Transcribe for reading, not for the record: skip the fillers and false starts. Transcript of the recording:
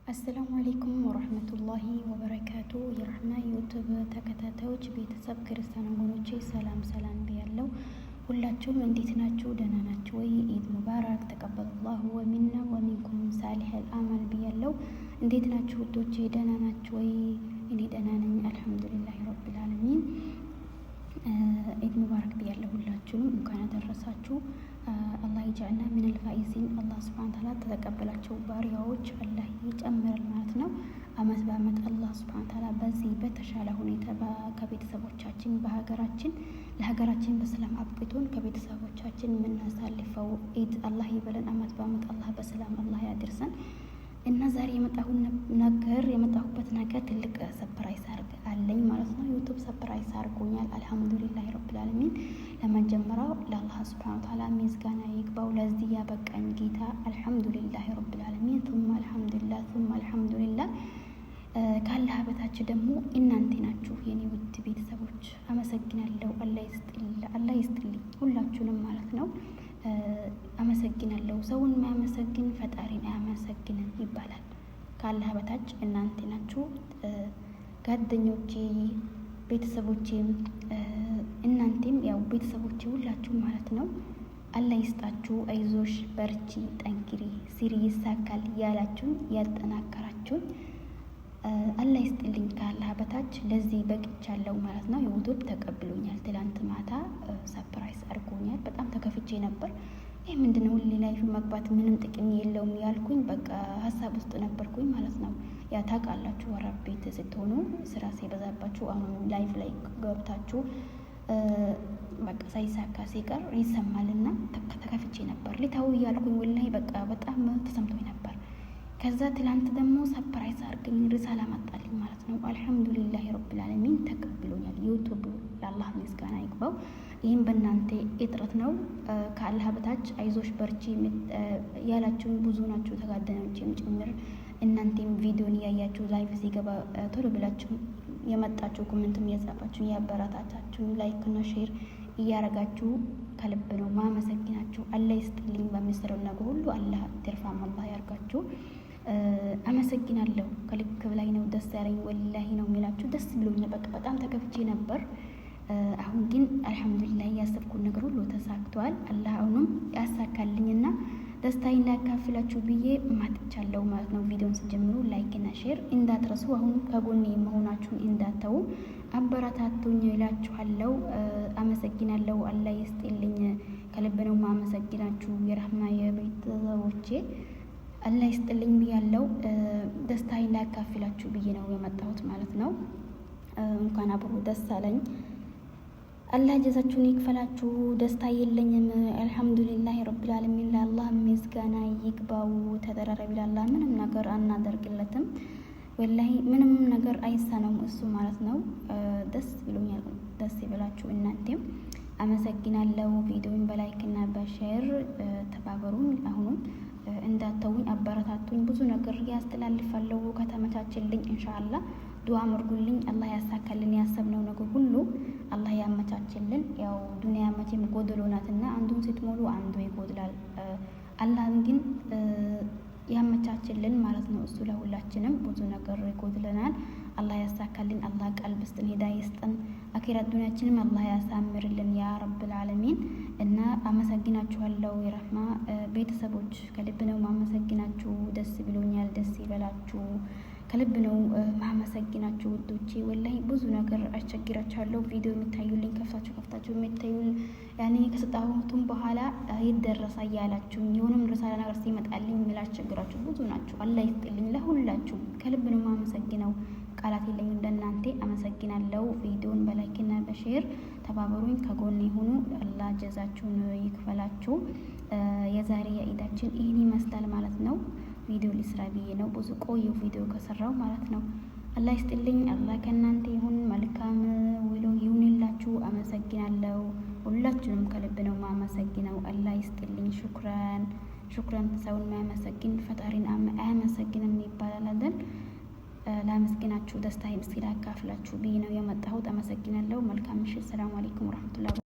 السلام عليكم ورحمة الله وبركاته። የረህማ YouTube ተከታታዮች ቤተሰብ ክርስቲያን ወገኖቼ ሰላም ሰላም ብያለሁ። ሁላችሁም እንዴት ናችሁ? ደህና ናችሁ ወይ? عيد مبارك تقبل الله منا ومنكم صالح الأعمال ብያለሁ። እንዴት ናችሁ ውዶቼ? ደህና ናችሁ ወይ? እኔ ደህና ነኝ الحمد لله رب العالمين። عيد مبارك ብያለሁ። ሁላችሁንም እንኳን አደረሳችሁ። الله يجعلنا من الفائزين። አላህ سبحانه وتعالى ተቀበላቸው ባሪያዎች አላህ ይጨምራል ማለት ነው። አመት በአመት አላህ سبحانه وتعالى በዚህ በተሻለ ሁኔታ ከቤተሰቦቻችን በሀገራችን ለሀገራችን በሰላም አብቅቶን ከቤተሰቦቻችን የምናሳልፈው ኢድ አላህ ይበለን። አመት በአመት አላህ በሰላም አላህ ያደርሰን እና ዛሬ የመጣሁበት ነገር ትልቅ surprise አለኝ ማለት ነው። YouTube surprise አድርጎኛል። الحمد لله رب العالمين። ለመጀመሪያው ለአላህ سبحانه وتعالى ምስጋና ይግባው ለዚህ ያበቃኝ ጌታ الحمد لله رب العالمين። ثم الحمد لله ثم الحمد لله። ካላህ በታች ደግሞ እናንተ ናችሁ የኔ ውድ ቤተሰቦች፣ አመሰግናለሁ። አላህ ይስጥልኝ ሁላችሁንም ማለት ነው። አመሰግናለሁ። ሰውን የማያመሰግን ፈጣሪን አያመሰግንም ይባላል። ካላህ በታች እናንተ ናችሁ ጓደኞቼ፣ ቤተሰቦቼም እናንተም ያው ቤተሰቦቼ ሁላችሁ ማለት ነው። አላህ ይስጣችሁ። አይዞሽ፣ በርቺ፣ ጠንክሪ፣ ስሪ፣ ይሳካል ያላችሁኝ ያጠናከራችሁኝ አላህ ይስጥልኝ። ካላህ በታች ለዚህ በቅቻለሁ ማለት ነው። YouTube ተቀብሎኛል። ትላንት ማታ surprise አድርጎኛል። በጣም ተከፍቼ ነበር። ይህ ምንድነው ሁሌ live መግባት ምንም ጥቅም የለውም ያልኩኝ በቃ ሀሳብ ውስጥ ነበርኩኝ ማለት ነው። ያ ታውቃላችሁ፣ ወራብ ቤት ስትሆኑ ስራ ሲበዛባችሁ አሁን live ላይ ገብታችሁ በቃ ሳይሳካ ሲቀር ይሰማልና ተከፍቼ ነበር። ሊታው እያልኩኝ والله በቃ በጣም ተሰምቶኝ ነበር። ከዛ ትላንት ደግሞ surprise አድርገኝ رسالة መጣልኝ ማለት ነው። الحمد لله رب العالمين ተቀብሎኛል። YouTube ለአላህ ምስጋና ይግባው። ይህም በእናንተ እጥረት ነው። ከአላህ በታች አይዞሽ በርቺ ያላችሁን ብዙ ናችሁ፣ ተጋደኖችም ጭምር እናንተም ቪዲዮን እያያችሁ live ሲገባ ቶሎ ብላችሁ የመጣችሁ comment ም እየጻፋችሁ እያበረታታችሁ like እና share እያረጋችሁ ከልብ ነው ማመሰግናችሁ። አላህ ይስጥልኝ። በሚሰራው ነገር ሁሉ አላህ ትርፋም አላህ ያርጋችሁ። አመሰግናለሁ። ከልክ በላይ ነው ደስ ያለኝ والله ነው የሚላችሁ። ደስ ብሎኛል። በቃ በጣም ተከፍቼ ነበር። አሁን ግን الحمد لله ያሰብኩት ነገር ሁሉ ተሳክቷል። አላህ አሁንም ያሳካልኝና ደስታዬን ላካፍላችሁ ብዬ መጥቻለሁ ማለት ነው። ቪዲዮን ስትጀምሩ like እና share እንዳትረሱ። አሁን ከጎኔ መሆናችሁን እንዳተው አበረታቱኝ ይላችኋለሁ። አመሰግናለሁ። አላህ ይስጥልኝ። ከልብ ነው ማመሰግናችሁ የረህማ የቤተሰቦቼ አላህ ይስጥልኝ ብያለሁ። ደስታዬን ላካፍላችሁ ብዬ ነው የመጣሁት ማለት ነው። እንኳን አብሮ ደስ አለኝ። አላህ ጀዛችሁን ይክፈላችሁ። ደስታ የለኝም። الحمد لله رب العالمين። ለአላህ ምስጋና ይግባው። ተደራረቢ ለአላህ ምንም ነገር አናደርግለትም። والله ምንም ነገር አይሳነውም እሱ ማለት ነው። ደስ ብሎኛል። ደስ ይበላችሁ እናንተም። አመሰግናለሁ። ቪዲዮን በ like እና በ share ተባበሩኝ። አሁኑም እንዳተውኝ አበረታቱኝ። ብዙ ነገር ያስተላልፋለሁ ከተመቻችልኝ إن شاء الله ዱዓ አድርጉልኝ። አላህ ያሳካልን ያሰብነው ነገር ሁሉ አላህ ያመቻችልን። ያው ዱንያ መቼም ጎደሎ ናትና አንዱን ስትሞሉ አንዱ ይጎድላል። አላህን ግን ያመቻችልን ማለት ነው። እሱ ለሁላችንም ብዙ ነገር ይጎድለናል። አላህ ያሳካልን። አላህ ቀልብ ስጥን፣ ሂዳያ ይስጥን። አኺራ ዱንያችንም አላህ ያሳምርልን يا رب العالمين። እና አመሰግናችኋለሁ የረህማ ቤተሰቦች ከልብ ነው ማመሰግናችሁ። ደስ ብሎኛል። ደስ ይበላችሁ። ከልብ ነው ማመሰግናችሁ ውዶቼ። والله ብዙ ነገር አስቸግራችኋለሁ። ቪዲዮ የሚታዩልኝ ከፍታችሁ ከፍታችሁ የሚታዩል ያኔ ከሰጣሁትም በኋላ ይደረሳ እያላችሁ የሆነም رسالة ነገር ሲመጣልኝ የሚላስቸግራችሁ ብዙ ናችሁ። አላህ ይስጥልኝ ለሁላችሁ። ከልብ ነው ማመሰግነው። ቃላት የለኝም ለእናንተ አመሰግናለሁ። ቪዲዮን በ like ና በ share ተባበሩኝ፣ ከጎን የሆኑ አላህ ጀዛችሁን ይክፈላችሁ። የዛሬ የኢዳችን ይህን ይመስላል ማለት ነው። ቪዲዮ ሊስራ ብዬ ነው ብዙ ቆየው ቪዲዮ ከሰራው ማለት ነው። አላህ ይስጥልኝ። አላህ ከእናንተ ይሁን። መልካም ውሎ ይሁንላችሁ። አመሰግናለሁ። ሁላችሁንም ከልብ ነው ማመሰግነው። አላህ ይስጥልኝ። شكرا شكرا። ሰውን ማያመሰግን ፈጣሪን አያመሰግንም ይባላል አይደል? ላመስግናችሁ ደስታ ምስኪን አካፍላችሁ ብዬ ነው የመጣሁት። አመሰግናለሁ። መልካም ምሽት። ሰላም አለይኩም ወረህመቱላህ።